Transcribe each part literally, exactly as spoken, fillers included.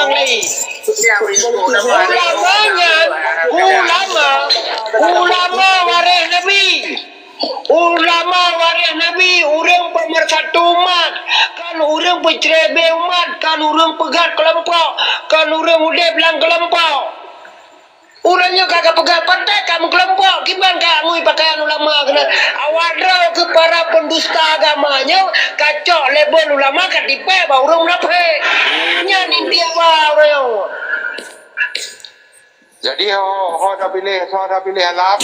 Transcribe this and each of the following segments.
nyang laén. Ulama nyan, ulama, ulama waréh Nabi. Ulama waréh Nabi, ureuëng peumeursatu umat, kon ureuëng peucreubée umat, kon ureuëng peugét keulompok, kon ureuëng udeb lam keulompok. Ureuëng nyoe ka geupeugah partai ka meukeulompok, kiban ka ngui pakaian ulama keunan. Awak droe keu para pendusta agama nyoe ka cok label ulama ka tipée bak ureuëng munafék. Nyan inti agama ureuëng nyoe. Jadi ho ho dah pilih, ho dah pilih alam.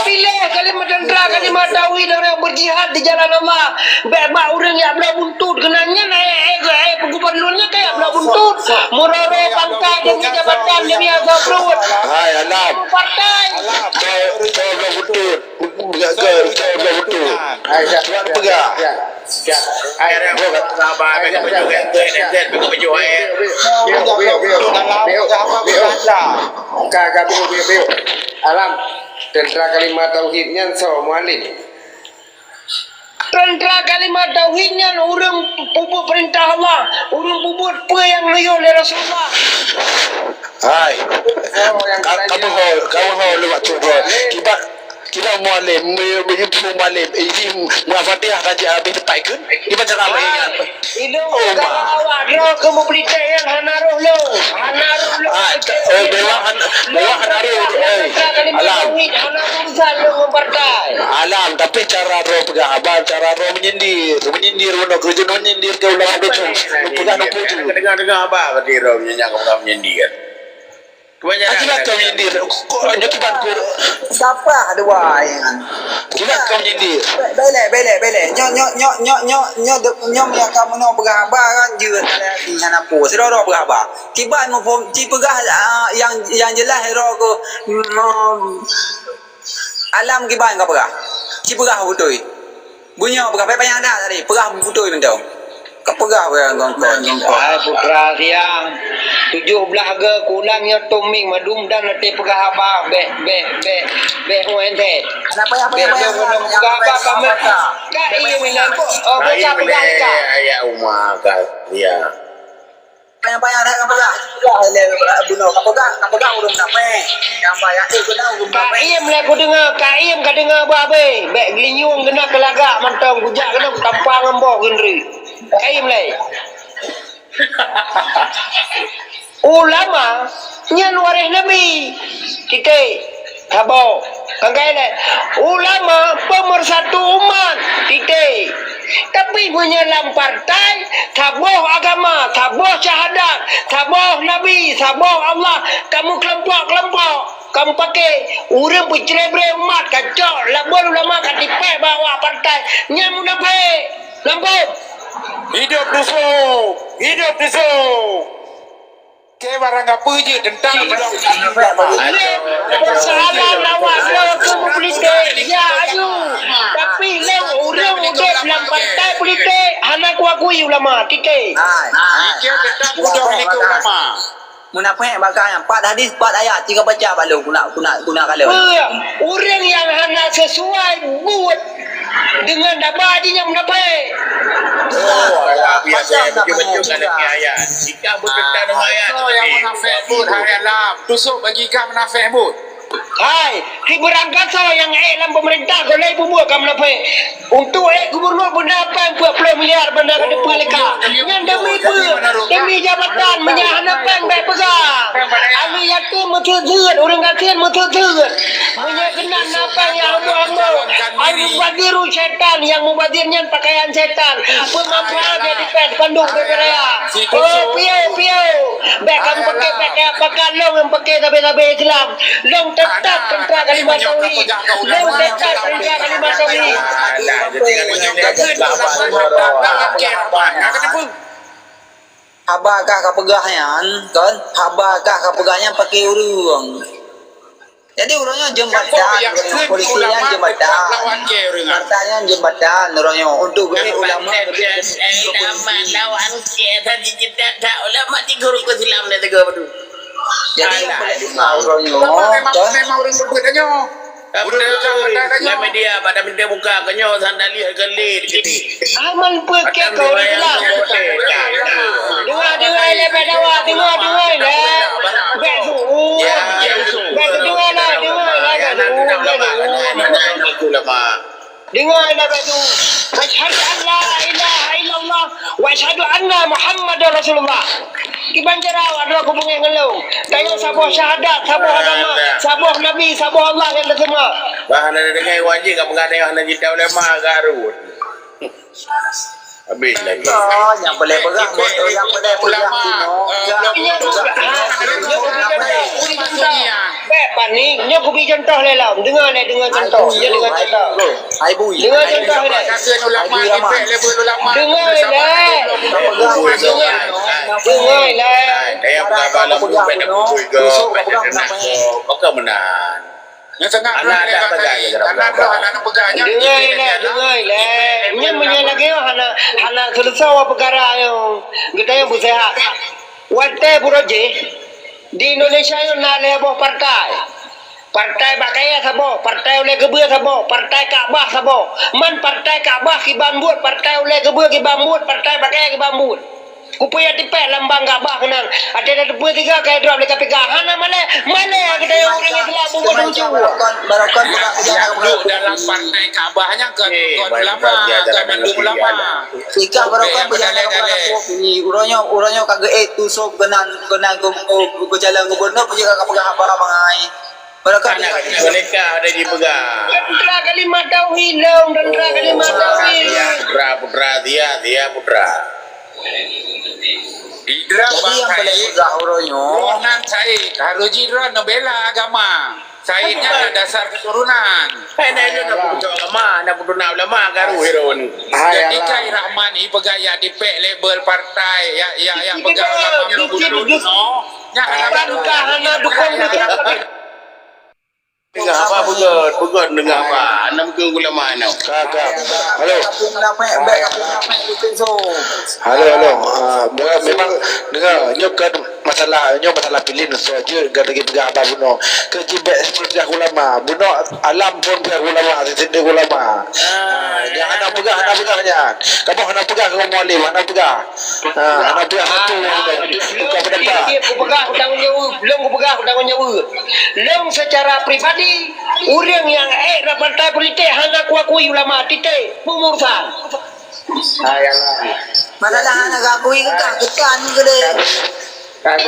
Pilih kalimat tentara, kalimat tauhid, orang yang berjihad di jalan Allah. Bèk bak ureuëng jak bloe buntut keunan nyan, eh, eh, eh, gubernur nyan ka jak bloe buntut. Meuroro pangkat demi jabatan, demi harga perut. Hai, alam. Partai. Alam. Kau, kau bloe buntut. Buntut gak ke, kau bloe buntut. Hai, siap, Tuan siap, peugah. Siap, siap. Hai, Sekarang buat apa, hai, siap, siap, siap. Siap. Siap, siap, siap. Biuk, biuk, biuk. Biuk, biuk. Ka, ka, biuk, biuk, biuk. Alam, tentara kalimat tauhid nyan soe, Mualem? Tentara kalimat tauhid nyan ureuëng peubuet peurintah Allah, ureuëng peubuet peue nyang neuyue lé Rasulullah. Hai. Oh, nyang ka-, ka beutôi, ka beutôi lewat tu, bro. Kiban, kiban Mualem, me-, meunyoe Mualem, eh, ini Mualem Fatihah kan cit habéh tepat kan? Kiban cara main kan? Ilôn, oh, kalau awak droe keu mupolitik nyan hana roh lôn, hana roh lôn. Ah, oh, memang han-, memang hana roh, eh. Alam. Hana urusan lôn ngon partai. Alam, tapi cara droe peugah haba, cara droe menyindir, menyindir bunoe keureujeuen, menyindir keu ulama dusun. Peugah nupu tu. Dengar-dengar haba berarti droe menyindir, peugah menyindir. Kebanyakan. Ah, kiban kau menyindir. Kok nyoe kiban kau. Siapa dua yang? Kiban kau menyindir. Be-, belek, belek, belek. Nyoe, nyoe, nyoe, nyoe, nyoe, nyoe, nyoe, nyoe, nyoe, kamoe peugah haba kan, jeuet hana apa. Sidroe-droe peugah haba. Kiban muphom, ci peugah, ah, yang, yang jelas sidroe ku, mm, alam kiban ka peugah. Ci peugah beutôi. Beunyoe peugah, payah-payah that tadi, peugah beutôi mantong. Ka peugah, peugah ngon kon, ngon kon. Hai putra siang, tujoh blaih ge kulang nyoe toming madum dan até peugah haba, beh, beh, beh, beh, O N Z. Kenapa ya, beh, payah-payah, beh, yang peugah haba, payah kamu. Haba. Ka iya milan, oh, bocah peugah ka. Ayat Umar ka, ya. Payah-payah that ka peugah. Peugah lé bunoe ka peugah, ka peugah ureueng munafék. Nyang payah ék keunan ureueng munafék. Ka iem lé kudeungoe, ka iem ka deungoe bah abéh. Bèk geulinyueng keunan keu lagak mantong kujak keunan kutampang ngon boh geundri. Ka iem lé. Ulama nyan waréh Nabi. Titik. Saboh. Panggai lé. Ulama pemersatu umat. Titik. Tapi meunyoe lam partai, saboh agama, saboh syahadat, saboh Nabi, saboh Allah, kamoe keulompok-keulompok, kamoe paké ureueng peucré-bré umat, kacok, laban ulama ka tipék bak awak partai. Nyan munafék. Lampôh. Hidup dusun! Hidup dusun! Oke, barang apa je tentang. Lé, persoalan awak nyoe keu politik, ya, ayu. Tapi lé ureueng udép lam partai politik, hana kuakui ulama, titik. Nah, nah, nah. Fikir tetap mudah ni ke ulama. Munafék baka nyan, empat hadis, empat ayat, tiga baca bak lôn, guna, guna, guna kala. Ureueng nyang hana sesuai buet Deungon daba jih nyang munafék. Oh, biasa, betul-betul kan ada ayat. Jika berkaitan dengan ayat, so, yang munafék buet hai alam. Tusok bagi ka munafék buet. Hai, si beurangkasoe nyang ék lam pemerintah, kon lé peubuet ka munafék. Untuk ék gubernur beuna péng peuet ploh miliar beuna ka teupeue lé ka. Nyan demi peue? Demi jabatan, meunyo hana péng bèk peugah. Aneuk yatim meuseuet-seuet, ureueng gasien meuseuet-seuet. Meunyo keunan na péng nyang hambô-hambô, al-mubazziru syaitan, nyang mubazir nyan pakaian syaitan. Peumanfaat nyang dipéh pandum beubeuraya. Oh, piye, piye. Bèk kamoe paké, bèk kaya pakat lôn nyang paké sabé-sabé Islam. Lôn teutap teuntara kalimah tauhid. Lôn teutap teuntara kalimah tauhid. Haba kah ka peugah nyan, kan? Haba kah ka peugah nyan paké ureueng. Jadi, ureueng nyoe jeuem baca, ureueng nyoe politik nyan jeuem baca. Partai nyan jeuem baca, ureueng nyoe. Untuk geuék ulama, geuék ulama lawan ke, tadi kita tak ulama di guru ke silam dah tegur betul. Jadi, yang boleh dengar ureueng nyoe, kan? Memang ureueng sebut nyoe. Ureueng macam mana nyoe? Media, pada media buka ke nyoe, sandali ke lé dikit. Aman peuet keu kau di dalam. Dengar, dengar, lé bèk dawa, dengar, dengar, lé. Bèk su'ud. Bèk dengar lah, dengar lah, bèk su'ud, bèk su'ud. Dengar lah, bèk su'ud. Asyhadu an la ilaha illallah wa asyhadu anna Muhammadar Rasulullah. Kiban cara awak droe kubeungéh ngon lôn. Tanyoe saboh syahadat, saboh agama, saboh Nabi, saboh Allah nyang teuseumah. Bah, hana deungoe wajéb ka peugah tanyoe hana jita ulama garut. Habis lagi. Oh, nyang boleh peugah, nyang boleh peugah. Bèk panik, nyoe kubi contoh lé lom. Dengar lé, dengar contoh. Nyoe dengar contoh. Hai bui. Dengar contoh lé. Dengar lé. Dengar lé. Dengar lé. Daya peugah bak lam bui, bèk dah bui ke, bèk dah dengar. Pakon meunan. Nyan sangat. Anak dah peugah, ya, dah peugah. Dengar lé, dengar lé. Nyan meunyo lagèe hana, hana seuleusoe peukara nyoe. Geutanyoe beuseuhat. Watèe buroe jih, di Indonesia nyoe na lhèe boh partai. Partai bak kayèe saboh, partai ulèe keubeue saboh, partai Ka'bah saboh. Man partai Ka'bah kiban buet, partai ulèe keubeue kiban buet, partai bak kayèe kiban buet. Kupeue nyang tipék lambang Ka'bah keunan. Até tateupeue tiga kali drop lé K P K. Hana malèe, malèe geutanyoe ureueng Islam bubuet lucu. Barokon, barokon, barokon. Dalam partai Ka'bah nyan kon, kon ulama, kon mandum ulama. Sikah barokon peujana keupada kampung ni. Uroe nyoe, uroe nyoe ka geuék tusok keunan, keunan geujalan gubernur peue ka peugah haba bangai. Barokon. Mereka ada dipeugah. Teuntara kalimah tauhid lom, teuntara kalimah tauhid. Putra, putra, dia, dia putra. Idra. Jadi, Bang nyang paleng Said, peugah uroe nyoe, roh nan Said, harôh jih droe neubela agama. Said nyan na dasar keturunan. Hai, nah, ilôn na peuketua agama, na peuketua ulama, garu hero ni. Jadi, Kai Rahman ipeugah ya dipek label partai, ya, ya, ya peugah ulama betul-betul no. Nyan hana betul. Bangka hana dukung. Deungö haba beugöt, beugöt deungö haba. Hana meukeue ulama nyoe. Ka, ka. Halo. Halo, halo. Ah, memang deungö, nyoe kan masalah, nyoe masalah piléh nyoe jeuet ka lagèe peugah haba bunoe. Keu jibèk peugah ulama. Bunoe alam pun peugah ulama, siti ulama. Ah, nyan hana peugah, hana peugah nyan. Kamoe hana peugah keu Mualem, hana peugah. Ha, hana peugah satu. Bukan pendapat. Tiep-tiep kupeugah kutanggong jaweueb, lôn kupeugah kutanggong jaweueb. Lôn secara pribadi, ureueng nyang ék rot partai politik hana kuakui ulama, titik. Peumurusan. Hai, alah. Masalah hana kuakui ke kah? Ke kah ni ke deh? Hai,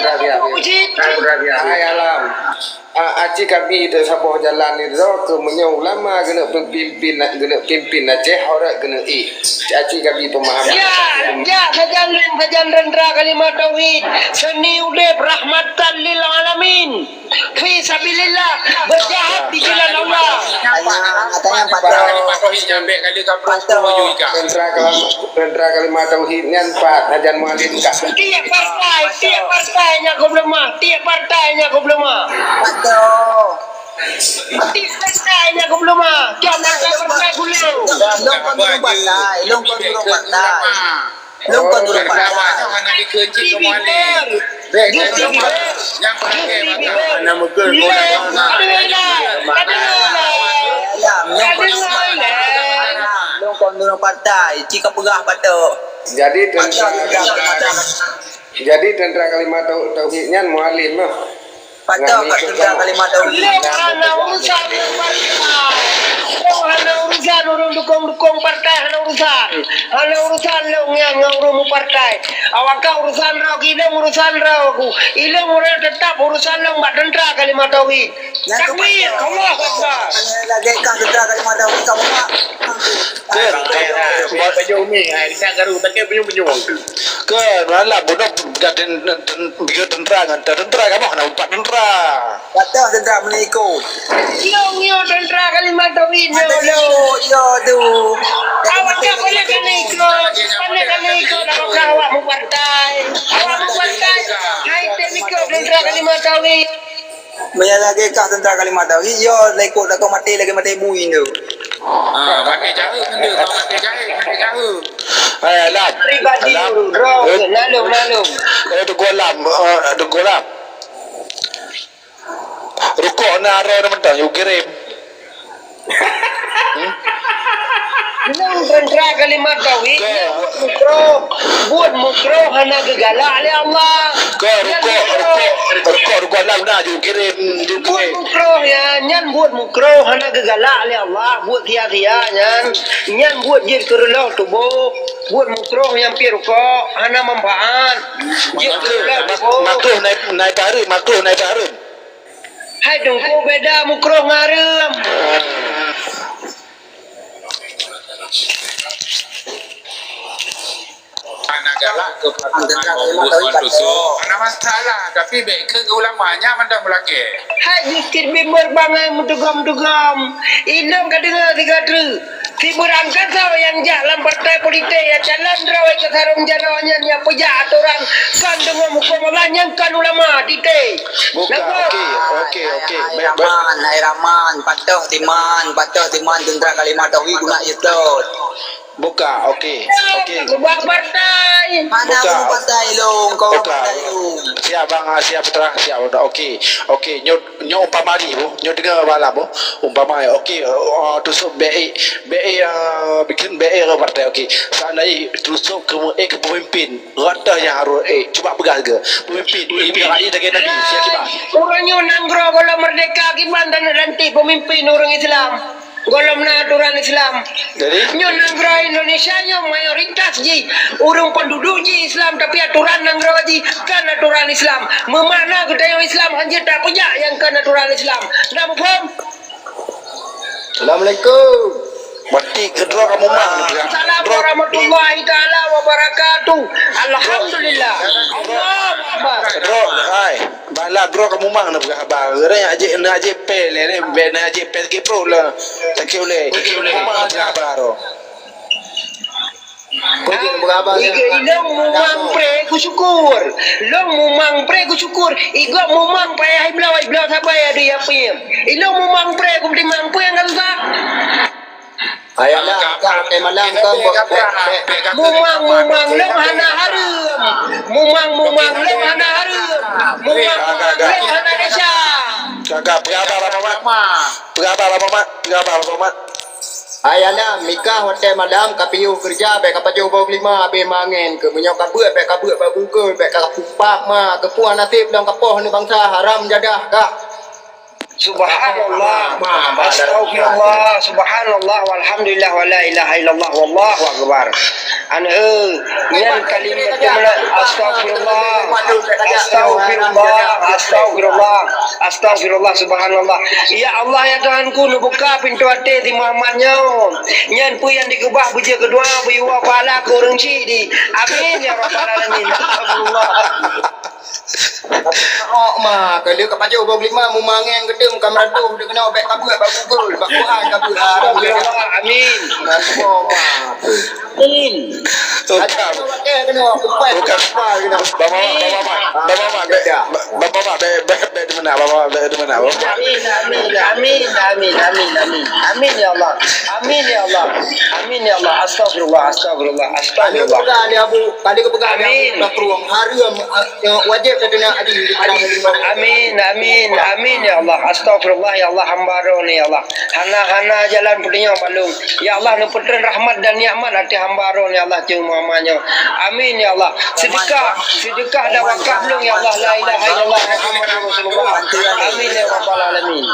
alam. A-, aci kabi teusaboh jalan nyoe keu meunyoe ulama geuneuk pimpin, geuneuk pimpin Aceh, horeuet geuneuk éh. Aci kabi peumahaman. Ya, ya, sajan lôn, sajan teuntara kalimah tauhid, seuni udép rahmatan lil alamin. Fi sabilillah, berjihad di jalan Allah. Tanya, tanya, Pak. Teuntara kalimah, teuntara kalimah tauhid nyan pat, sajan Mualem ka. Tiep partai, tiep partai nyang gobloma, tiep partai nyang gobloma. Betul. Tiep partai nyang gobloma. Tiep partai, partai gulong. Lôn kon ureueng partai, lôn kon ureueng partai. Lôn kon ureueng partai. Hana dikeuci keu Mualem. Bèk, bèk, bèk. Nyang pakai mata. Hana meukeue. Lôn kon ureueng partai. Cit ka peugah batok. Jadi teuntara, jadi teuntara kalimah tau-, tauhid nyan Mualem lah. Patok kat teuntara kalimah tauhid. Lôn hana urusan ngon partai. Lôn hana urusan ureueng dukong-dukong partai, hana urusan. Hana urusan lôn nyan ngon ureueng partai. Awak ka urusan droe, ilôn urusan droe ku. Ilôn ureueng teutap urusan lôn bak teuntara kalimah tauhid. Takbir, Allahu Akbar. Lagèe kah teuntara kalimah tauhid ka muka. Baju umi, ai, Richard Garu, pakai baju-baju wang tu. Kan, malah bunoe dah ten-, ten-, ten-, bikin tentera ngan tentera kamoe hana umpat tentera. Kata tentera meuniko. Yo, yo, tentera kalimah tauhid nyo lo. Yo tu. Awak tak boleh kena ikut. Pandai kena ikut, awak awak mupartai. Awak mupartai. Hai, tak ikut tentera kalimah tauhid. Meunyo lagèe kah tentara kalimah tauhid, yo lé ikot lakoe maté lagèe maté bui nyoe. Ha, maté jahé nyan, maté jahé, maté jahé. Hai, Alam. Pribadi Alam. Ureueng, eh, nalong, nalong. Eh, Teungku Alam, eh, Teungku Alam. Rukok na aro na mantong, yue kirim. Hmm? Nang teuntara kalimah tauhid, nyan buet mukroh. Buet mukroh hana geugalak lé Allah. Ka rukok, rukok, rukok, rukok lam na ju kirim, ju kirim. Buet mukroh nyan, nyan buet mukroh hana geugalak lé Allah. Buet sia-sia nyan, nyan buet jeuet keu reuloh tuboh. Buet mukroh nyang pih rukok hana manfaat. Jeuet keu reuloh tuboh. Makruh naik, naik bahareuem, makruh naik bahareuem. Hai Teungku, beda mukroh ngon hareuem. Hana galak keu patungan buet ngon tusuk. Hana masalah, tapi bèk keu ulama nyan mandum meulakèe. Hai jih cit bimbér bangai meutugom-tugom. Inong ka deungö sigoe treuk. Sibeurangkat saboh nyang jak lam partai politik nyang calon droe keu sarong jaroe nyan nyang peujak atoran kon deungon huköm Allah nyang kon ulama, titik. Bukan, oke, oke, oke. Hai, hai, hai, Raman, hai, Raman, patoh timan, patoh timan teuntara kalimah tauhid guna seutôt. Buka, oke, oke. Buat partai. Mana buka. Partai lôn, kau buka. Partai lôn. Siap, Bang, ah, siap, Putra, siap, Putra. Oke, oke. Nyoe Nyoe umpama jih, boh, nyoe deungoe malam, boh. Umpama, oke, oh, tusok B E, B E, ah, bikin B E ke partai, oke. Seandainya tusok ke, eh, ke pemimpin, rata nyang harus, eh, cuba peugah ke pemimpin, ini rakyat daging Nabi, siapa? Ureueng nyoe nanggroe gohlom merdeka, kiban dan nanti pemimpin ureueng Islam. Gohlom na aturan Islam. Jadi? Nyoe nanggroe Indonesia nyoe mayoritas jih ureueng penduduk jih Islam, tapi aturan nanggroe jih kan aturan Islam. Meumakna geutanyoe Islam hanjeuet tapeujak nyang kon aturan Islam. Na muphom? Assalamualaikum. Berarti keudroe kamoe mang. Assalamualaikum warahmatullahi taala wabarakatuh. Alhamdulillah. Allahu Akbar. Keudroe, hai. Bala droe kamoe mang na peugah haba. Ureueng nyang jeuet, na jeuet pèng lé, na jeuet pèng sikit ploh lah. Sakét ulèe. Kamoe mang na peugah haba droe. Iga ilong mumang pré kusyukur. Long mumang pré kusyukur. Iga mumang payah ibloe, ibloe sabai adu yapiem. Ilong mumang pré kutimang, peue nyang ka susah? Ayah lah, ka malam kan. Mumang, mumang long hana hareuem. Mumang, mumang long hana hareuem. Mumang, mumang long hana desya. Ka, ka, peugah haba, Bang Mamat. Peugah haba, Bang Mamat. Peugah haba, Bang Mamat. Hai alam, mikah watèe malam ka piôh keureuja, bèk ka pajoh boh glima, abéh mangen keuh. Meunyoe ka beuet, bèk ka beuet bak gungkeue, bèk ka pupak ma, keupuih naseb lom ka poh aneuk bansa, haram jadah kah. Subhanallah. Astaghfirullah. Subhanallah. Walhamdulillah. Wala ilaha illallah. Wallahu akbar. An, eh, nyan kalimat keumeula, astaghfirullah. Astaghfirullah. Astaghfirullah. Astaghfirullah. Subhanallah. Ya Allah, ya Tuhanku, neubuka pintoe até si Muhammad nyoe. Nyan peue nyang dikeubah beujeuet keudua, beuyue pahala keu ureueng chik di. Amin ya rabbal alamin. Astaghfirullah. Oh, ma, ka lheueh ka pajoh boh glima, mumang ngon geudong ka meuradoh, deuh keunoe bèk ka beuet bak Google, bak Quran ka beuet. Amin. Oh, ma. Amin. Bukan. Bukan. Bang Mamat, Bang Mamat, Bang Mamat, bèk, bèk, bèk, bèk dimeunak, Bang Mamat, bèk dimeunak, Bang Mamat. Amin, amin, amin, amin, amin, amin. Amin ya Allah. Amin ya Allah. Amin ya Allah. Astagfirullah, astagfirullah, astagfirullah. Tadi geupeugah lé Abu Bakrueng, hareuem, eh, wajéb tadeungoe adi. Amin, amin, amin ya Allah. Astagfirullah ya Allah, hamba droeneuh ya Allah. Hana, hana jalan peutunyok bak lôn. Ya Allah, neupeutreun rahmat dan nikmat ateueh hamba droeneuh ya Allah, ceueng mama nyoe. Amin ya Allah. Sedekah, sedekah dan wakaf lôn ya Allah. La ilaha illallah Muhammadur Rasulullah. Amin ya rabbal alamin.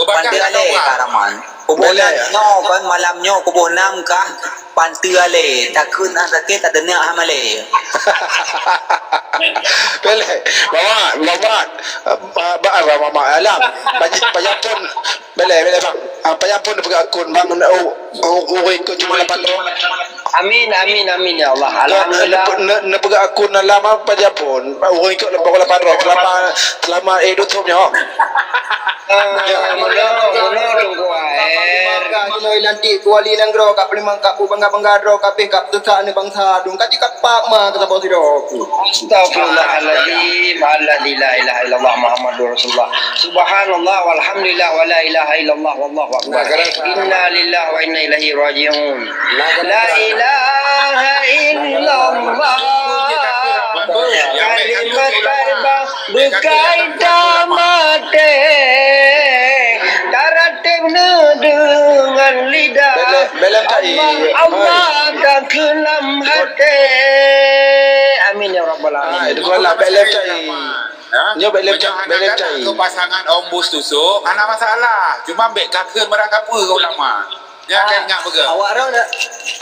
Panteue alèe, Kak Rahman. Kuboh nam nyoe kan, malam nyoe kuboh nam kah, panteue alèe. Takheun hana sakét, tadeungoe hana malèe. Bèk lé, Mamat, Mamat. Ba, ba, ba, Mamat. Alam. Pajan pun. Bèk lé, bèk lé, Bang. Ah, pajan pun peugah akun, Bang. Oh, oh, oh, ikut cuma lapan droe. Amin, amin, amin ya Allah. Alhamdulillah. Neupeugah akun dalam apa dia pun. Ureueng ikut leubeh lapan droe selama, selama, eh, tutup nyoe. Ah, meunoe, meunoe Teungku Aher. Maka jinoe lantik kuali nanggroe ka peulimang ka peubangga-bangga droe kabeh ka peuseusa aneuk bansa dum ka jikapap ma keu saboh sidroe. Astagfirullahaladzim, alladzi la ilaha illallah Muhammadur Rasulullah. Subhanallah walhamdulillah wa la ilaha illallah wallahu akbar. Inna lillahi wa inna ilaihi raji'un. La ilaha illallah. Kalimat taiyyibah beukai tamaté. Taratéb neudeungon lidah. Belém, belém kai. Allah, Allah takheun lam até. Amin ya rabbal alamin. Ah, itu lah belém kai. Ha? Nyoe bèk leucah, bèk leucah. Meunyoe hana galak keu pasangan Om Bus Tusok, hana masalah. Cuma bèk ka kheun meurangkapeue keu ulama. Nyan ka ingat beugöt. Awak droe,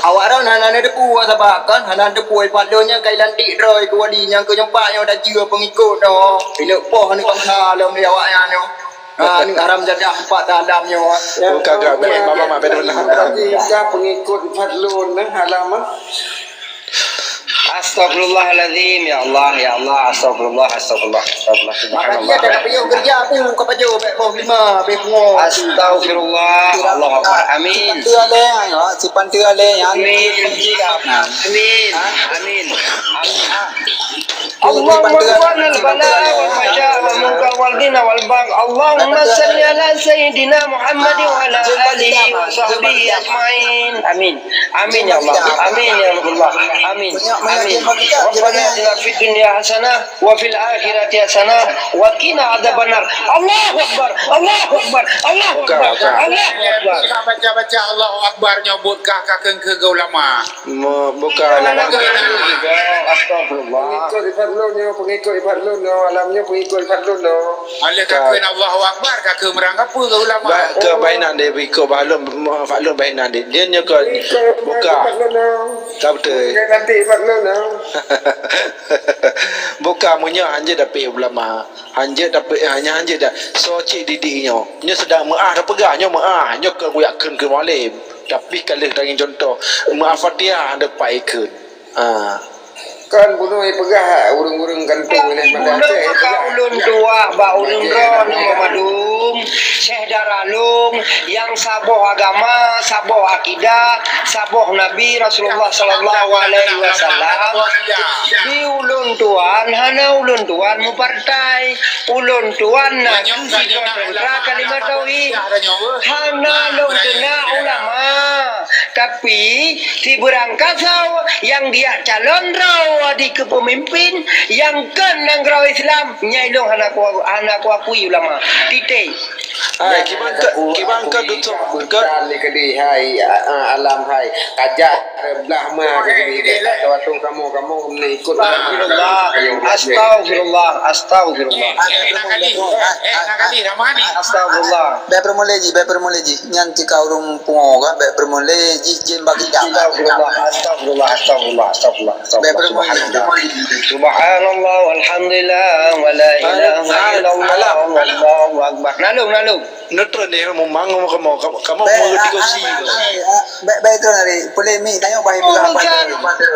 awak droe hana neuteupeue sabab kan, hana neuteupeue padum nyan ka ilantik droe keu wali nyang keu nyoe pat nyoe tajeu peungikot nyoe. Pineuk poh aneuk bansa lom lé awak nyan nyoe. Ha, aneuk haram jadah pat dalam nyoe. Bukan, bukan, bèk, bèk, bèk, bèk, bèk. Berarti ka peungikot Fadlun, eh, alam, eh. Astagfirullahaladzim, ya Allah, ya Allah, astagfirullah, astagfirullah, astagfirullah, subhanallah. Makanya dah tak payah kerja pun, kau pajoh, bèk boh lima, bèk pungo. Astagfirullah, Allahu Akbar, amin. Sipanteue alèe, ya, sipanteue alèe, ya. Amin, amin, amin, amin. Allahumma rfa'na al-bala wal fahsya wal munkar wal zina wal baghi. Allahumma salli ala sayyidina Muhammadin wa ala alihi wa sahbihi ajma'in. Amin. Amin ya Allah. Amin ya Allah. Amin. Amin. Rabbana atina fid dunya hasanah wa fil akhirati hasanah wa qina adzabannar. Allahu Akbar. Allahu Akbar. Allahu Akbar. Allahu Akbar. Baca-baca Allahu Akbar nyoe buet kah ka kheun keu ulama. Bukan. Astagfirullah. Pengikut Ifat Lun nyoe, pengikut Ifat Lun nyoe, alam nyoe pengikut Ifat Lun nyoe. Alèh ka kheun Allahu Akbar, ka kheun meurangkapeue keu ulama. Ba, keu bainan deh, ikut Fadlun, Fadlun bainan deh. Dia nyoe keu buka. Ka beutôi. Nanti Fadlun nyoe. Buka meunyoe hanjeuet dapet ulama. Hanjeuet dapet, hanya hanjeuet dah. So cit didik nyoe. Nyoe sedang meu'ah dah peugah, nyoe meu'ah. Nyoe keu buyak kheun keu mualim. Tapi ka lheueh tangieng cuntoh, meu Al-Fatihah hana pat ikheun. Ha. Kan bunoe peugah ureuëng-ureuëng kantô nyan pada Aceh. Ulôn ka ulôn tuah bak ureuëng droeneuh mandum, Syekh Daralung, nyang saboh agama, saboh akidah, saboh Nabi Rasulullah sallallahu alaihi wasallam. Di ulôn tuan, hana ulôn tuan mupartai. Ulôn tuan na keuh sidroe teuntra kalimat tauhid. Hana lôn keuneuk ulama. Tapi, sibeurangkasoe nyang diak calon droe di keupeumimpin, nyang kon nanggroe Islam, nyan ilôn hana ku, hana kuakui ulama. Titik. Hai, kiban ka, kiban ka dutuk, ka. Bukan ni kedih, hai, a-, a-, alam, hai. Kajak, blah ma, kedih, kedih. Waktu kamu, kamu ni ikut. Astagfirullah, astagfirullah, astagfirullah. Eh, eh, nak kali, eh, eh, nak kali, Ramadi. Astagfirullah. Bèk peureulèe jih, bèk peureulèe jih. Nyan tika ureueng pungo ka, bèk peureulèe jih jén bagi dak. Astagfirullah, astagfirullah, astagfirullah, astagfirullah, astagfirullah. Bèk peureulèe jih. Subhanallah. Subhanallah, walhamdulillah, wala ilaha illallah, wallahu akbar. Nalung, nalung. Neutron deh, memang kamu, kamu, kamu Bèk, mau ah, dikosi. Ah, ah, ah, bèk, bèk, itu hari. Polemik, tanya bahaya. Pemurusan,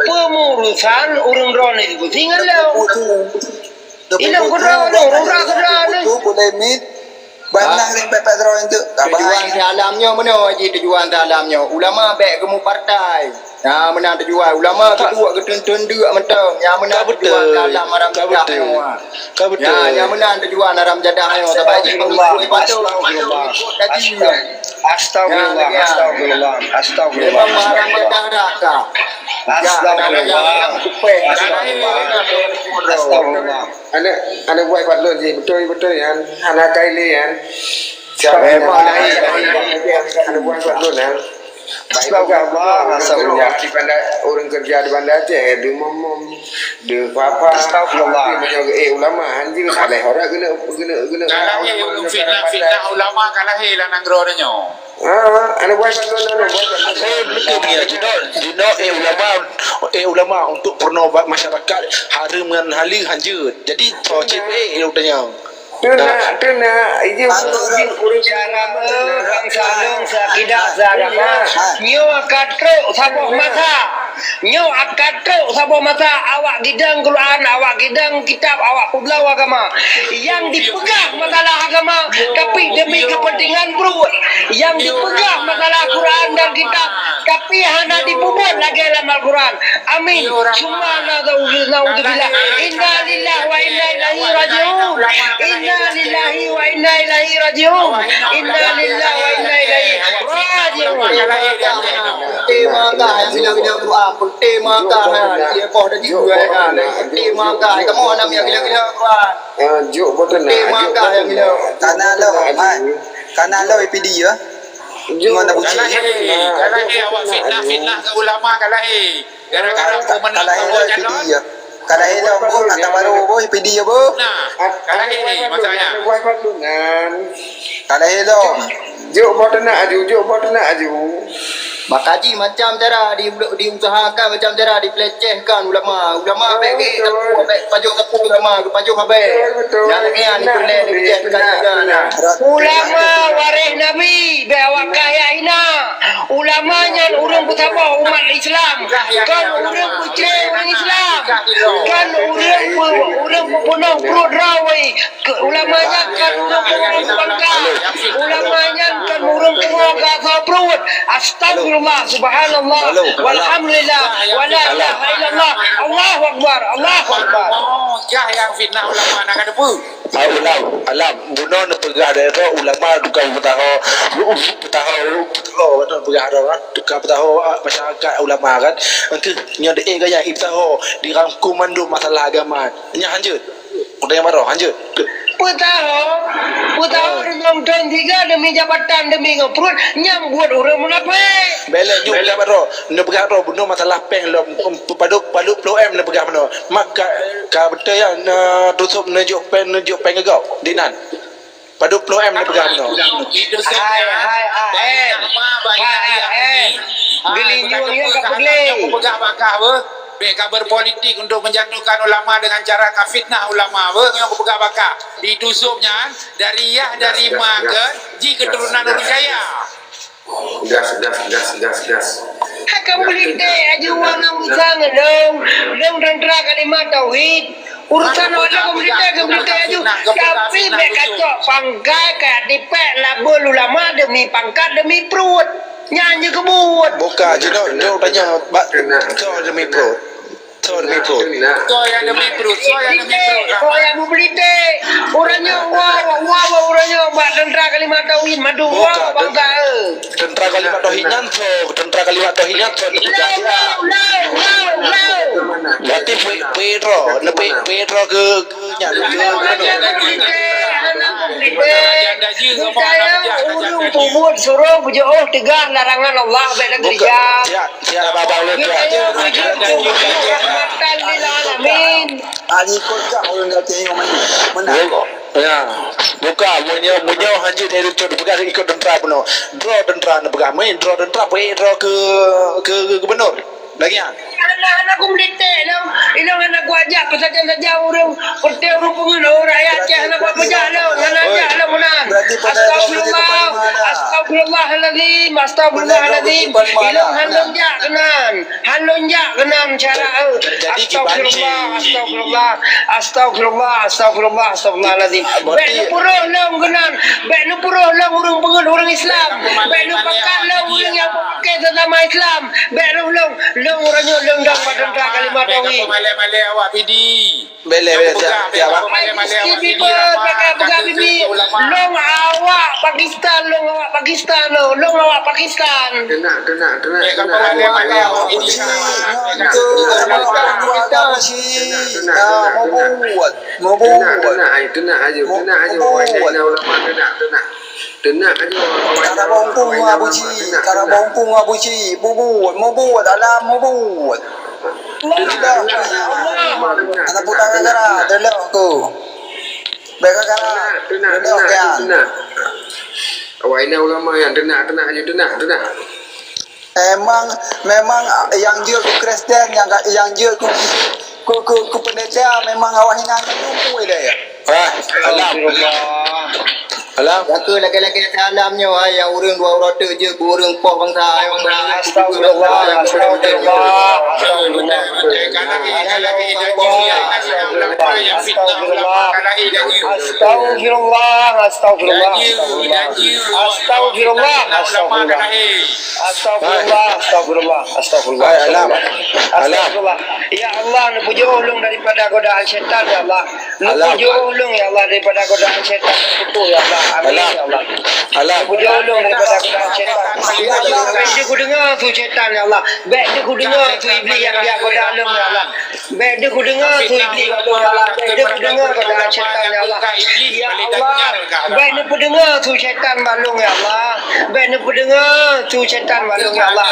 pemurusan ureueng droeneuh itu singoh lom. Inong keudroe, ureueng keudroe. Polemik. Banah ring pepek droe itu. Tujuan si alam nyoe meunoe, Haji, tujuan si alam nyoe. Ulama bèk geumupartai. Nyan meunan tujuan. Ulama keudua geuteun-teun deuk mantong. Nyan meunan tujuan si alam haram jadah nyoe. Ka beutôi. Ya, nyan meunan tujuan haram jadah nyoe. Sabab Haji pengikut patut. Astagfirullah. Astagfirullah. Astagfirullah. Memang haram jadah dah ka. Astagfirullah. Astagfirullah. Aneuk, aneuk buah Fadlon jih, beutôi, beutôi nyan. Hana kai lé nyan. Siapa yang memang lahir, lahir, lahir. Aneuk buah Fadlon nyan. Astagfirullah, astagfirullah. Di Banda, ureueng keureuja di Banda Aceh, di mom-mom, di papa. Astagfirullah. Tapi meunyoe, eh, ulama, hanjeuet, aleh orang kena, kena, kena. Ka lahé ulama, ulama fitnah, fitnah ulama ka lahé lam nanggroe tanyoe. Ah, aneuk buah Fadlon, aneuk buah Fadlon. Eh, betul dia. Jinoe, jinoe, eh, ulama, eh, ulama untuk peurunoe masyarakat, hareuem ngon haleue hanjeuet. Jadi, toh cit, eh, ulama tanyoe. Teunak, teunak. Ijih ureueng cara ureueng saleueng seuakidah seuagama. Nyoe ka trok saboh masa. Nyoe ka trok saboh masa awak gidong Quran, awak gidong kitab, awak peubloe agama. Nyang dipeugah masalah agama, tapi demi kepentingan pruet. Nyang dipeugah masalah Quran dan kitab, tapi hana dipubuet lagèe lam Al-Quran. Amin. Summa na'udzubillah. Inna lillahi wa inna ilaihi raji'un. Inna lillahi wa inna ilaihi raji'un. Inna lillahi wa inna ilaihi raji'un. Peuté mata nyang gila-gila Quran. Peuté mata nyang gila-gila Quran. Peuté mata. Kamoe hana nyang gila-gila Quran. Eh, jok boh teunak, jok boh teunak. Kana lo, hai. Kana lo I P D ya. Ngon Abu Cik. Ka lahé, ka lahé awak fitnah-fitnah ke ulama ka lahé. Gara-gara pemenang Prabowo calon. Ka lahé lo, Bu, kata baru, Bu, I P D ya, Bu. Nah, ka lahé masanya. Ka lahé lo. Jok boh teunak aju, jok boh teunak aju. Maka jih macam cara di, diusahakan, macam cara dipelecehkan ulama. Ulama bèk geuék sapeue, bèk pajoh sapeue ulama, geupajoh habéh. Betul, betul. Nyan lagèe nyan dipeureulèe, dipeucèt. Ulama waréh Nabi, bèk awak kah jak hina. Ulama nyan ureueng peusaboh umat Islam, kon ureueng peucré ureueng Islam, kon ureueng peu-, ureueng peubunoh pruet droe. Ulama nyan kon ureueng peurunoe bangka. Ulama nyan kon ureueng peurunoe gasa pruet. Astagfirullah, subhanallah, walhamdulillah, wala ilaha illallah. Allahu akbar, Allahu akbar. Oh, jah nyang fitnah ulama na ka teupeu. Ah, ulang, alam, bunoe neupeugah dari tu ulama tukang peutaho, peutaho, peutaho, peutaho, peutaho, ah, masyarakat ulama kan. Engkeuh nyoe deh gaya peutaho dirangkum mandum masalah agama. Nyan hanjeuet. Udah nyang baroe, lanjut. Peutaho, peutaho deungon thon siga demi jabatan, demi ngon pruet, nyang buet ureueng munafék. Bèk lé nyoe peugah baroe, neupeugah baroe bunoe masalah péng lom, em, padub, padub ploh M neupeugah bunoe. Maka, ka beutôi ya, na, tusôb neujok péng, neujok péng keu gob, dinan. Padub ploh M neupeugah bunoe. Hai, hai, hai. Hai, hai, hai. Geulinyueng nyang ka peugleh. Peugah bakah beuh. Bèk ka berpolitik untuk menjatuhkan ulama dengan cara ka fitnah ulama. Beuh, nyang peugah bakah. Di tusôb nyan, dari yah, dari ma ke, jih keturunan ureueng kaya. Gas, gas, gas, gas, gas. Hai ka meulitèe aju ureueng nyang usah ngon lôn, lôn teuntra kalimat tauhid. Urusan awak lôn ka meulitèe, ka meulitèe aju. Tapi bèk kacok pangkat, ka dipèk label ulama demi pangkat, demi pruet. Nyan jeuet keubuet. Buka jinoe, jinoe tanya bak, kena, kena, demi pruet. Soe demi pruet? Soe nyang demi pruet? Soe nyang demi pruet? Soe nyang meubeulitek? Uroe nyoe, wow, wow, wow, uroe nyoe bak teuntra kalimat tauhid, mandum wow, bangga, eh. Teuntra kalimat tauhid nyan soe? Teuntra kalimat tauhid nyan soe? Ilong, ilong, ilong, ilong. Berarti pe-, Pedro, ne pe-, Pedro ke, ke nyan, ke, ke mana? Bukan, ureueng peubuet suroh beujiôh teugah larangan Allah bèk na keureuja. Tiap babah ulôn tiap. Rahmatan lil alamin. Ani kocak ulôn kata nyoe meunan. Meunan. Ya. Buka, meunyoe, meunyoe hanjeuet dari tu peugah ikut teuntra bunoe. Droe teuntra neupeugah, meunan droe teuntra, peuék droe keu, keu, keu gubernur. Lagèe nyan. Hana, hana ku meulitek lom. Ilôn hana ku ajak peusajan-sajan ureueng. Peureulèe ureueng peungeut, oh, rakyat ceh hana kupeujak lôn, hana jak lôn meunan. Astagfirullah, astagfirullahalazim, astagfirullahalazim. Ilôn han lôn jak keunan, han lôn jak keunan cara, eh. Astagfirullah, astagfirullah, astagfirullah, astagfirullah, astagfirullahalazim. Bèk neupeurôh lôn keunan, bèk neupeurôh lôn ureueng peungeut ureueng Islam, bèk neupakat lôn ureueng nyang peupaké sesama Islam, bèk rôh lôn, lôn uroe nyoe lôn dong bak teuntra kalimat tauhid. Malèe-malèe awak P D. Beleh, beleh, siap, siap, Bang. Hai, Miski People, peugah-peugah bibi, lôn awak Pakistan, lôn awak Pakistan, lôn, lôn awak Pakistan. Keunak, keunak, keunak, keunak. Abu Ji, nyoe tu, Abu Ji. Ah, meubuet, meubuet. Keunak, keunak, ai, keunak aju, keunak aju. Meubuet. Ai, ulama, keunak, keunak. Keunak aju. Ka na mumpung Abu Ji, ka na mumpung Abu Ji. Meubuet, meubuet, alam meubuet. Anak puta gara-gara delok aku. Bèk gara-gara delok kan. Awak ini ulama yang tenak, tenak je, tenak, tenak. Emang, memang yang jeuet ku Kristen, yang, yang jeuet ku, ku, ku, ku pendeta, memang awak hina nyan lumpuh dia ya. Ah, alam. Alam. Jaga lagèe-lagèe salam nyoe, hai, nyang ureueng dua uroe teuk jeuet keu ureueng poh bansa, hai, Astagfirullah, astagfirullah, astagfirullah. Astagfirullah, astagfirullah. Astagfirullah, astagfirullah, astagfirullah. Astagfirullah, astagfirullah. Astagfirullah, astagfirullah, astagfirullah. Hai, alam. Alam. Astagfirullah. Ya Allah, neupeujôh ulôn daripada godaan syaitan, ya Allah. Alam. Neupeujôh ulôn, ya Allah, daripada godaan syaitan. Betul, ya Allah. Amin, ya Allah. Alam. Neupeujôh ulôn daripada godaan syaitan. Ya Allah, bèk deuh kudeungö su syaitan, ya Allah. Bèk deuh kudeungö su iblis nyang jak goda lôn, ya Allah. Bèk deuh kudeungö su iblis, ya Allah. Bèk deuh kudeungö godaan syaitan, ya Allah. Ya Allah, bèk neupeudeungö su syaitan bak lôn, ya Allah. Bèk neupeudeungö su syaitan bak lôn, ya Allah.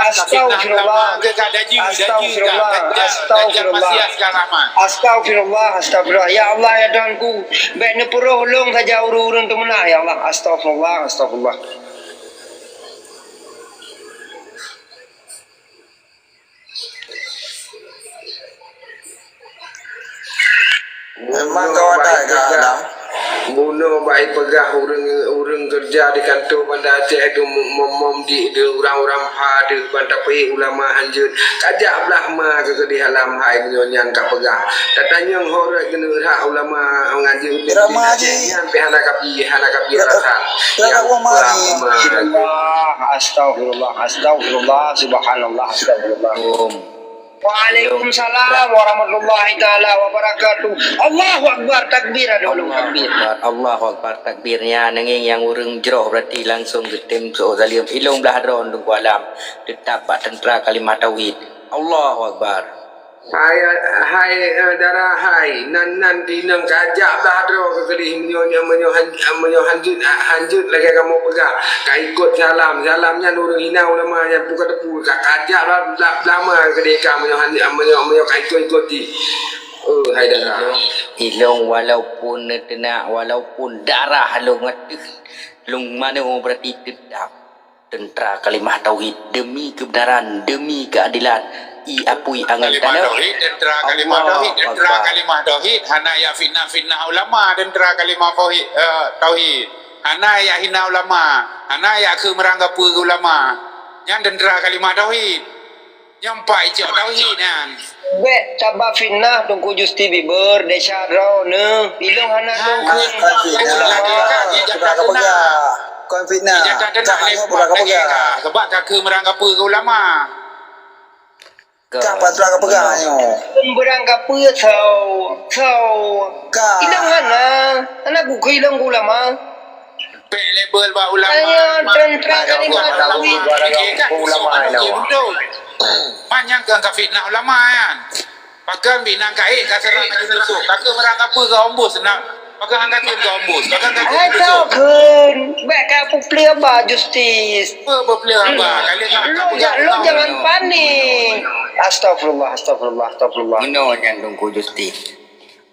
Astagfirullah. Astagfirullah. Astagfirullah. Astagfirullah. Astagfirullah. Astagfirullah. Ya Allah, ya Tuhanku, bèk neupeurôh lôn saja ureueng-ureueng teumeunak, ya Allah. Astagfirullah. Astagfirullah. Memang kau ada gak ada. Bunoe bak ipeugah ureueng, ureueng keureuja di kantô Banda Aceh deuh mom-mom di deuh urang-urang pha deuh ban tapeuék ulama hanjeuet. Kajak blah ma keu keudéh alam hai meunyoe nyan kapeugah. Tatanyong horeuet keuneuk rhak ulama ngan jeuet. Nyan pih hana kabi, hana kabi alasan. Astagfirullah, astagfirullah, astagfirullah, subhanallah, astagfirullah. Waalaikumsalam warahmatullahi taala wabarakatuh. Allahu Akbar, takbir, ada ulun takbir. Allahu Akbar, Allahu Akbar, takbir. Nyan neungieng nyang ureueng jroh berarti langsung geutem soe zalim. Ilong blah droe Teungku Alam. Tetap bak teuntra kalimah tauhid. Allahu Akbar. Hai, hai, eh, dara hai, nan, nan di nang kajak blah droe keu keudéh meunyoe, meunyoe han-, meunyoe hanjeuet, hanjeuet lagèe kamoe peugah. Ka ikot salam, salam nyan ureueng hina ulama nyan buka teupeu, ka kajak blah, blah, blah ma keu keudéh ka meunyoe han-, meunyoe, meunyoe ka ikot-ikot jih. Oh, hai dara. Ilong, ilong walaupun neuteunak, walaupun darah lôn ateueh lôn manoe berarti teutap. Teuntra kalimah tauhid demi keubeunaran, demi keuadelan. I apui angan tanoh. Kalimah tauhid, teuntra kalimah tauhid, teuntra kalimah tauhid. Hana ya fitnah-fitnah ulama, teuntra kalimah tauhid, eh, tauhid. Hana ya hina ulama, Hana jak keu meurang kapeue keu ulama. Nyan teuntra kalimah tauhid. Nyan pai cok tauhid nyan. Bèk taba fitnah Teungku Justi Bieber, desya droeneuh. Ilong hana dong kheun ulama. Kon fitnah. Kon fitnah. Ijak tak deunah lé umat lagèe ka. Sebab ka keu meurang kapeue keu ulama. Ka patra ka peugah nyoe. Meurang kapeue soe? Soe? Ka. Ilong hana. Hana ku keu ilong ulama. Pek label bak ulama. Ayo, teuntra kalimah tauhid. Ulama nyoe. Man nyang ka fitnah ulama nyan. Pakon bak nyan ka ék ka seurang Haji Yusuf. Ka keu meurang kapeue keu ombus nak. Pakon hana kheun keu ombus. Pakon hana kheun keu ombus. Hai tau kheun. Bèk ka peupleue ba justis. Peupleue ba. Kali ka lôn ja-, lôn jangan panik. Astagfirullah, astagfirullah, astagfirullah. Meunoe nyan Teungku Justis.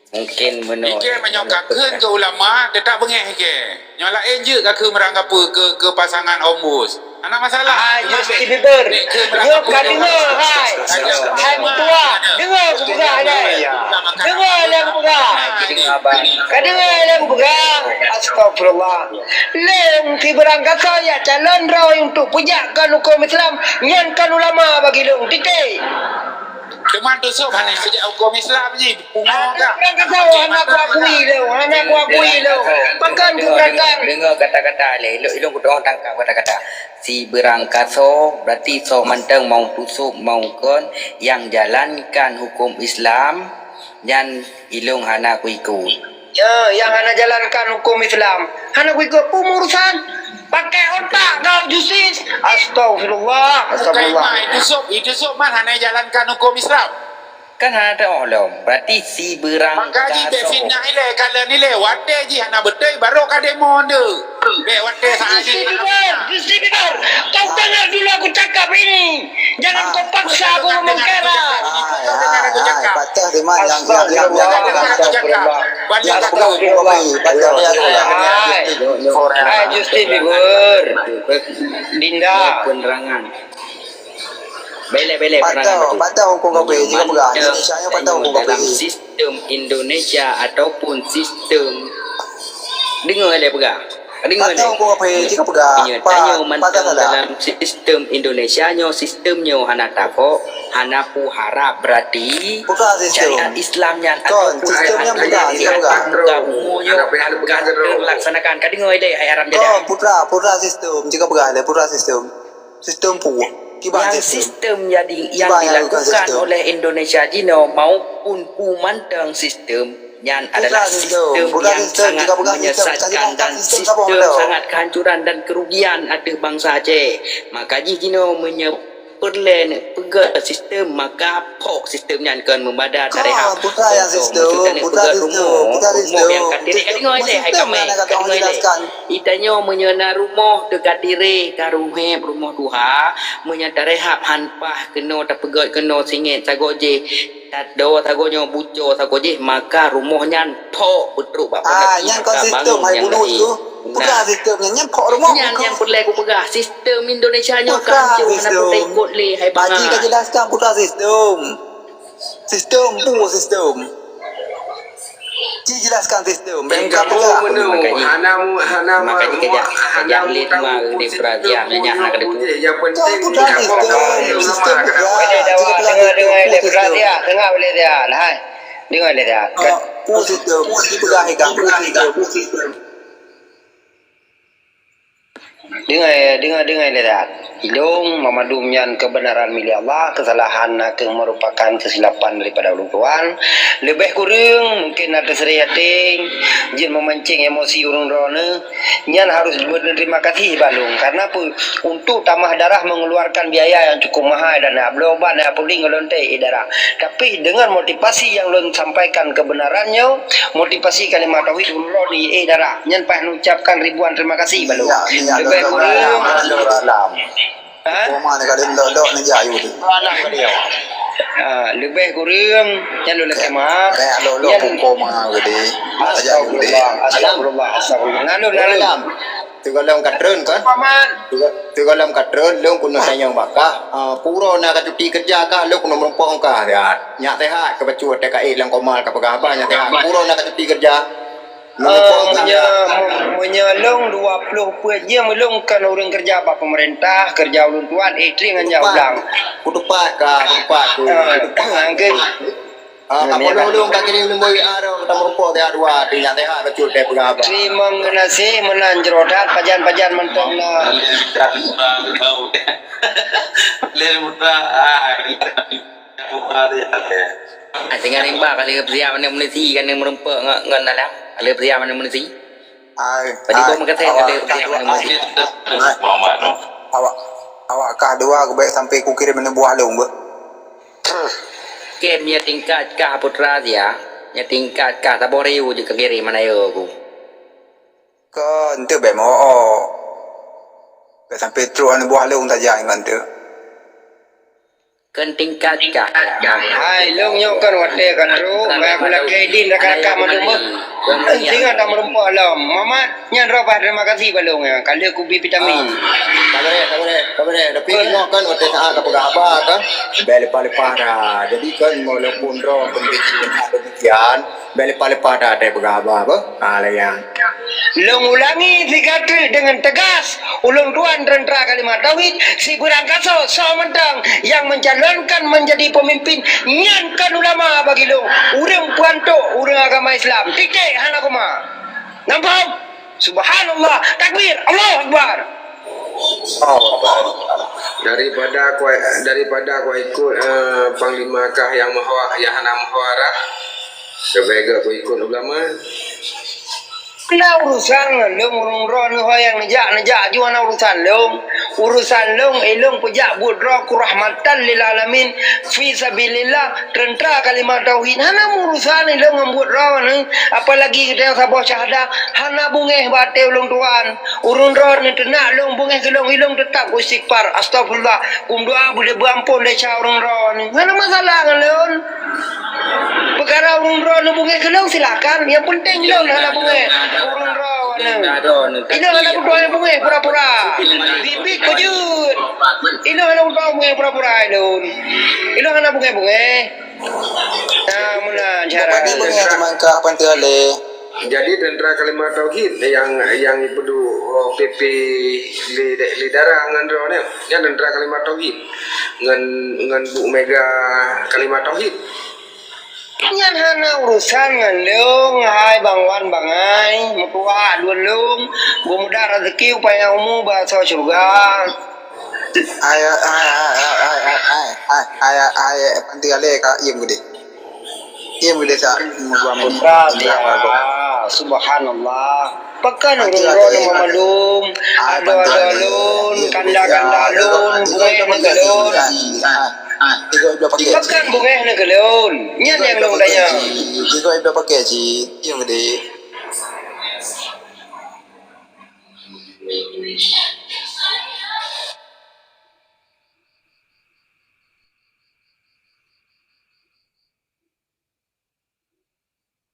Mungkin meunoe. Ikei meunyoe ka kheun keu ulama, teutap beungéh ikei. Nyoe laén jeuet ka keu meurang kapeue, keu, keu pasangan ombus. Hana masalah. Hai, Justin Bieber. Nyoe ka deungoe, hai. Hai, meutuah. Deungoe kupeugah, hai. Deungoe lé kupeugah. Ka deungoe lé kupeugah. Astagfirullah. Lôn sibeurang kasoe jak calon droe untuk peujak kon huköm Islam, nyan kon ulama bagi lôn. Titik. Teuma Yusuf hana peujak huköm Islam jih. Pungo ka. Hana kuakui lé, hana kuakui lé. Pakon kupeurangkat. Deungoe kata-kata lé, ilong, ilong kutu'oh tangkap kata-kata. Sibeurang kasoe, berarti soe mantong mau Yusuf, mau kon, nyang jalankan huköm Islam, nyan ilong hana kuikot. Ya, nyang hana jalankan huköm Islam. Hana kuikot peue urusan. Pakai otak kau, Justis. Astagfirullah, astagfirullah. Bukan, Yusuf, Yusuf man hana jalankan huköm Islam. Kan hana teu'oh lom. Berarti sibeurang kasoe. Maka jih bèk fitnah ilèe, kalon ilèe. Watèe jih hana beutôi, barô ka demo ndeuk. Bèk watèe saat jih. Justin Bieber, Justin Bieber, kau dengar dulu aku cakap ini. Jangan kau paksa aku ngomong keras. Hai, hai, hai, patah deh, Man. Yang, yang, yang, yang, Astagfirullah. Yang pegang hukum kafir. Patah deh, aku. Hai. Hai, Justin Bieber. Dinda. Penerangan. Bèk lé, bèk lé, patah, patah hukum kafir, jika peugah. Indonesia nyoe patah hukum kafir. Dalam sistem Indonesia ataupun sistem, deungoe lé peugah. Deungoe lé. Patah hukum kafir, jika peugah. Tanyoe mantong dalam sistem Indonesia nyoe, sistem nyoe hana takok, hana peue harab, berarti syariat Islam nyan ataupun sistem nyan peugah, buka buku nyoe akan terlaksanakan. Ka deungoe lé, hai haram jadah. Kon putra, putra sistem, jika peugah lé, putra sistem. Sistem peue? Kiban sistem. Yang sistem jadi, yang dilakukan oleh Indonesia jinoe maupun peue mantong sistem, nyan adalah sistem yang sangat menyesatkan dan sistem sangat kehancuran dan kerugian ateueh bansa Aceh. Maka jih jinoe meunyoe peureulèe neupeugah sistem, maka phok sistem nyan kon meubada tarehab. Kon putra yang sistem, putra sistem, putra sistem. Rumoh nyang ka tireh, ka deungoe lé, hai kamé, ka deungoe lé. Itanyoe meunyoe na rumoh teuka tireh, ka ruheb rumoh tuha, meunyoe tarehab han paih keunoe, tapeugöt keunoe singét sagoe jih, tadoe sagoe nyoe, buco sagoe jih, maka rumoh nyan phok beutrok bak pondasi, maka bangun nyang laén. Nah. Peugah sistem nyan, nyan phok rumoh. Nyan nyang peureulèe kupeugah, sistem Indonesia nyoe ka hancô, hana peue taikot lé, hai banga. Haji ka jelaskan putra sistem. Sistem, peue sistem? Ci jelaskan sistem. Bèk ka peugah. Hana mu-, hana mu-, hana mu-, hana mu-, tahu sistem punya bunyi. Yang penting putra sistem, sistem peugah. Ci jelaskan sistem, peue sistem. Deungoe lé dia, hai. Deungoe lé dia. Ah, peue sistem, ci peugah, peue sistem. Deungoe, deungoe, deungoe lé that. Ilong meumandum nyan keubeunaran milék Allah, keusalahan na kheueh meurupakan keusilapan daripada ulôn tuan. Leubeh kureueng mungken na teuseureh até, jeuet meumancéng emosi ureueng droeneuh, nyan harôh beuteurimong gaséh bak lôn. Karena peue? Untuk tamah darah mengeluarkan biaya yang cukup mahal dan nak bloe ubat, nak puding ngon lonte éh darah. Tapi dengan motivasi yang lôn sampaikan keubeunaran nyoe, motivasi kalimah tauhid ulôn droe di éh darah. Nyan paih neucapkan ribuan terima kasih bak lôn. Ya, ya, leubeh kureueng. Alam. Ha? Koma ni kada lok-lok ni jauh tu. Alam dia. Ha, leubeh kureueng nyan lôn lakèe maaf. Kayak lok-lok nyan. Koma gede. Astagfirullah, astagfirullah, astagfirullah. Nalun, nalun. Teugohlom ka treun kan? Paman. Teugo-, teugohlom ka treun, lôn keuneuk tanyong bak kah. Ah, pura na ka cuti keureuja kah, lôn keuneuk meurumpok kah. Ya, nyak sehat, ka bacut T K I lam Komal ka peugah haba nyak sehat. Pura na ka cuti keureuja. Eh, meunyoe, meunyoe lôn dua ploh peuet jeuem, lôn kon ureueng keureuja bak peumeurintah, keureuja ulôn tuan, eh, tring nyan jak ulang. Kutupat ka, kutupat tu. Eh, angke. Ah, tak perlu lôn ka kirim nombor W A dah, kita meureumpok tiap dua, teuingat sehat bacut teuh peugah haba. Teurimong geunaséh meunan jroh that, pajan-pajan mantong na. Lé muda, ah. Tinggai rimba ka lheueh peusiap aneuk meunisi, ka lheueh meureumpok ngon, ngon dalam. Ka lheueh peusiap aneuk meunisi. Ai, padum ai, meukeusén ka lheueh peusiap aneuk meunisi. Awak, awak kah dua geubaik sampai kukirém aneuk buah lôn beuh. Kem ya tingkat kah putra sia, ya tingkat kah saboh ribu jeuet keu kirém aneuk ku. Kon teuh bèk meu'oh. Bèk sampai trok aneuk buah lôn saja ngon teuh. Kon tingkat kah. Hai, lôn nyoe kon watèe ka trok, meu'oh lakèe idin rakan-rakan mandum. Singoh tameureumpok lom. Mamat, nyan droe bah terima kasih bak lôn, ya. Ka lheueh kubi vitamin. Sabarèh, sabarèh, sabarèh. Tapi singoh kon watèe saat tapeugah haba kan. Bèk leupah-leupah dah. Jadi kan walaupun droe kon demikian, bèk leupah-leupah dah tapeugah haba apa. Ha, layan. Lôn ulangi siga treuk deungon teugas, ulôn tuan teuntra kalimat tauhid, sibeurangkasoe soe mantong nyang mencalonkan menjadi pemimpin, nyan kon ulama bagi lôn, ureueng peuantok ureueng agama Islam. Titik, hana koma. Nampak? Subhanallah, takbir, Allahu Akbar. Daripada ku, daripada ku ikut, eh, panglima kah nyang meuhawa-, nyang hana meuhawara, leubeh gèt ku ikut ulama. Hana urusan ngon lôn, ureueng droeneuh ho nyang neujak, neujak aju hana urusan lôn. Urusan lôn, eh, lôn peujak buet droe keu rahmatan lil alamin, fi sabilillah, teuntra kalimat tauhid. Hana urusan lôn ngon buet droeneuh, apalagi geutanyoe saboh syahadah, hana beungèh bak até ulôn tuan. Ureueng droeneuh teunak lôn beungèh keu lôn, ilôn teutap ku istighfar, astaghfirullah, kumeudoa beu-, beuampôn desya ureueng droeneuh. Hana masalah ngon lôn. Peukara ureueng droeneuh beungèh keu lôn, silakan. Nyang peunteng lôn hana beungèh keu ureueng droeneuh. Ilôn hana peuduai beungèh pura-pura. Biet-biet keu jeuet. Ilôn hana peuduai beungèh pura-pura ilôn. Ilôn hana beungèh-beungèh. Nah, meunan cara. Bapak ni beungèh teuma kah panteue lé. Jadi teuntra kalimat tauhid nyang, nyang ipeuduek, oh, P P lé, lé dara ngon droeneuh. Nyan teuntra kalimat tauhid. Ngon, ngon Bu Mega kalimat tauhid. Nyan hana urusan ngon lôn, hai Bang Wan, Bang ai, meutuah dua lôn, beumudah rezeki, upaya umu, bak asoe syeuruga. Hai, hai, panti alé ka iem geude. Iem geude sa. Putra dia, subhanallah. Pakon ureueng droeneuh mandum, adoe-adoe lôn, kanda-kanda lôn, beungèh ngon lôn. Pakon beungèh ngon lôn. Nyan nyang lôn tanyong. Tiga ibu pakai cik. Iem geude.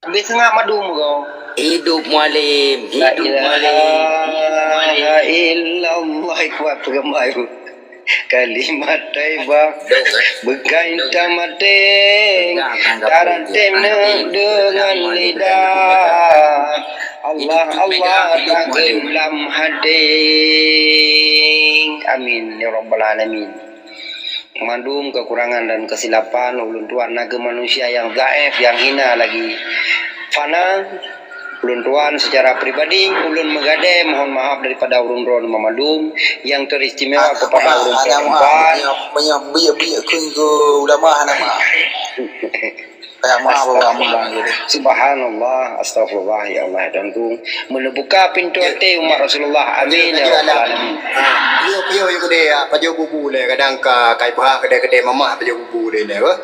Habéh seungab mandum ko. Hidup Mualem, hidup Mualem. La ilaha illallah, kuat peugambar. Kalimat thaibah beukai tamaté, taratem deungon lidah. Allah, Allah takheun lam haté. Amin ya rabbal alamin. Mandum keukurangan dan keusilapan ulôn tuan na kheueh manusia nyang dhaif, nyang hina lagi fana. Ulôn tuan secara pribadi, ulôn meugadée mohon maaf daripada ureuëng droe mandum nyang teristimewa kepada ureuëng tuan. Meunyoe, meunyoe biek-biek keu ulama hana maaf. Kayak maaf, Bapak, maaf. Subhanallah, astagfirullah, ya Allah, ya Tuhanku. Meuneubuka pintoe até umat Rasulullah. Amin, ya rabbal alamin. Piôh-piôh yue keudeh, ya, pajoh bubu lé, kadang ka kai peuhah keudeh-keudeh mamah pajoh bubu lé, lé, beuh.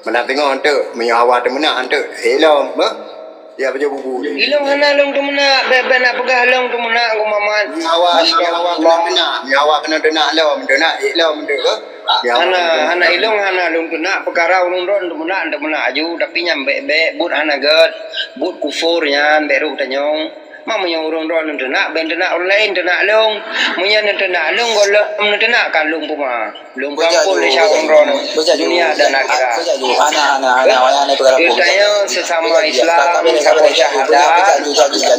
Meunan teungoh eunteuk, meunyoe awak teumeunak eunteuk, ilom, beuh. Ya, pajoh bubu lé. Ilom hana lôn teumeunak, bèk, bèk nak peugah lôn teumeunak, ku Mamat. Nyawa, nyawa keuneuk teunak, nyawa keuneuk teunak lom, teunak, ilom eunteuk, beuh. Hana, hana ilong, hana lôn teunak peukara ureuëng droe teunak, teunak aju, tapi nyan bèk-bèk, buet hana gèt, buet kufur nyan, bèk rôh tanyong. Ma meunyoe ureuëng droe lôn teunak, bèk teunak ureuëng laén, teunak lôn. Meunyoe lôn teunak lôn, gohlom lôn teunak ka lôn peuma. Lôn peuampôn lé ureuëng droe dunia dan akhirat. Hana, hana, hana, hana peukara. Geutanyoe sesama Islam, saboh syahadat.